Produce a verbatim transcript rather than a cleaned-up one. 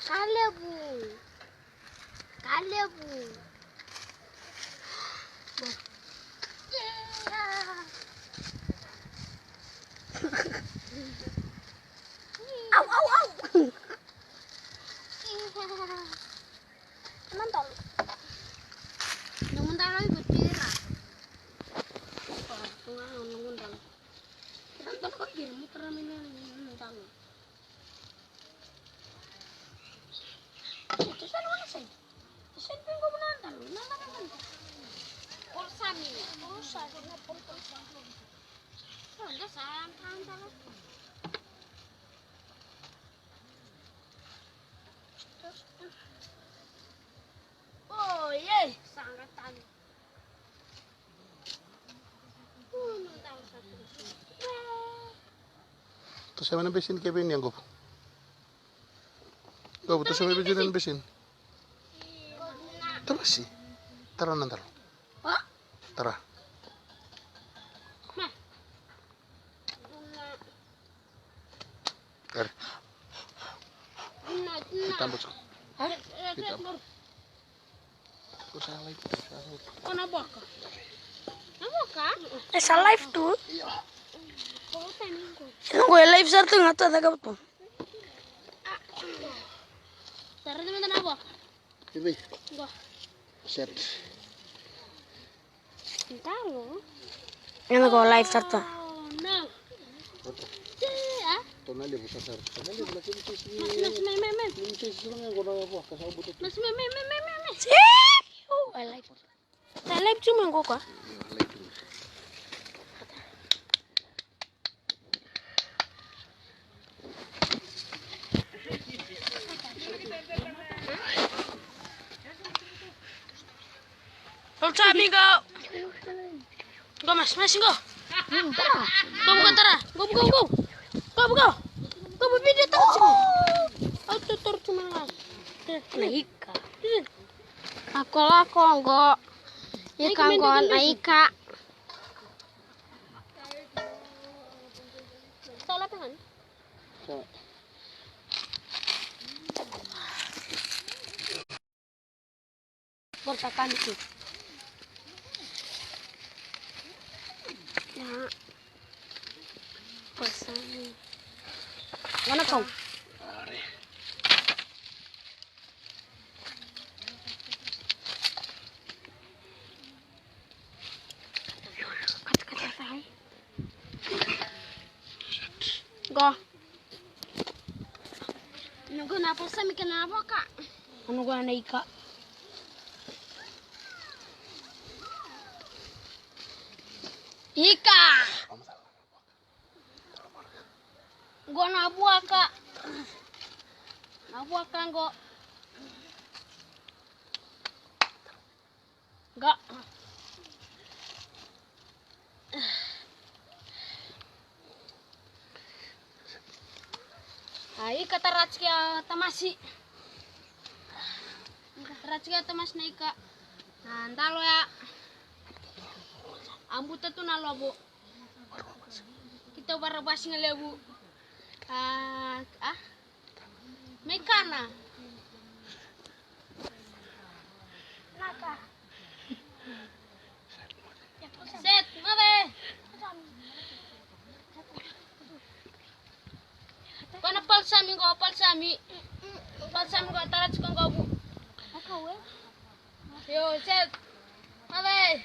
Ka levu. Ka levu. Au, au, au. Mantolo. Nomu dalo i ko tira. Ko, ko ga nomu dalo. Tira dalo ko kiri, mo tara mai na nomu dalo. Ko, ko sa lona sai. Ko sa ni ko na dalo, na dalo na. Ko sa ni, ko sa ni, ko sa ni. Ko, ko sa ni, ko sa ni. Oh, yay! Sanga tani. Toso mai na besini, Kevin, ya qo. Qo, toso mai besini, na besini. Tara si. Tara na dalo. Tara. Tara. Tambu tiko. Ko sa live, ko sa live. Ko na boka. Na boka? E sa live tu. Io. Ko sa ni ko. Io, ko e live sara tu ga tu, cakava tu. Tara tu mada na boka. Ivi. Go. Set. Talo. Ena ko live sara tu. Oh, no. Tonali, buka sara. Tonali, buka sara. Mas, mas, men, men, men. Mas, mas, men, men. Buka sara, buka. Mas, men, men, men, men, men, men. Oh, I like it. I like too, men, go, go. Tolu sa mi qo. Qo mas, mas qo. Qo buka tara. Qo buka, qo. Qo buka. Qo buka video tara tiko. Au tu tara tu mana. Na ika. Ako lako qo. Ika qo na ika. Tala tangan. Sa. Gor sa kani tu. Ya. Pasang. Mana kau? Kata, kata, kata. Go. Noqu na pasami kena boka. Noqu na ika. Ika. Qo na buaka. Na buaka qo. Qo. A ika tara tiko ya tamasi. Ika tara tiko ya tamasi na ika. Na dalo ya. A buta tu na lovo. Keitou vakarau vakasigalevu. A, a? Mai kana. Naka. Set, mave. Qo na palsami qo, palsami. Palsami qo, tara tiko qo vu. Yo, set. Mave.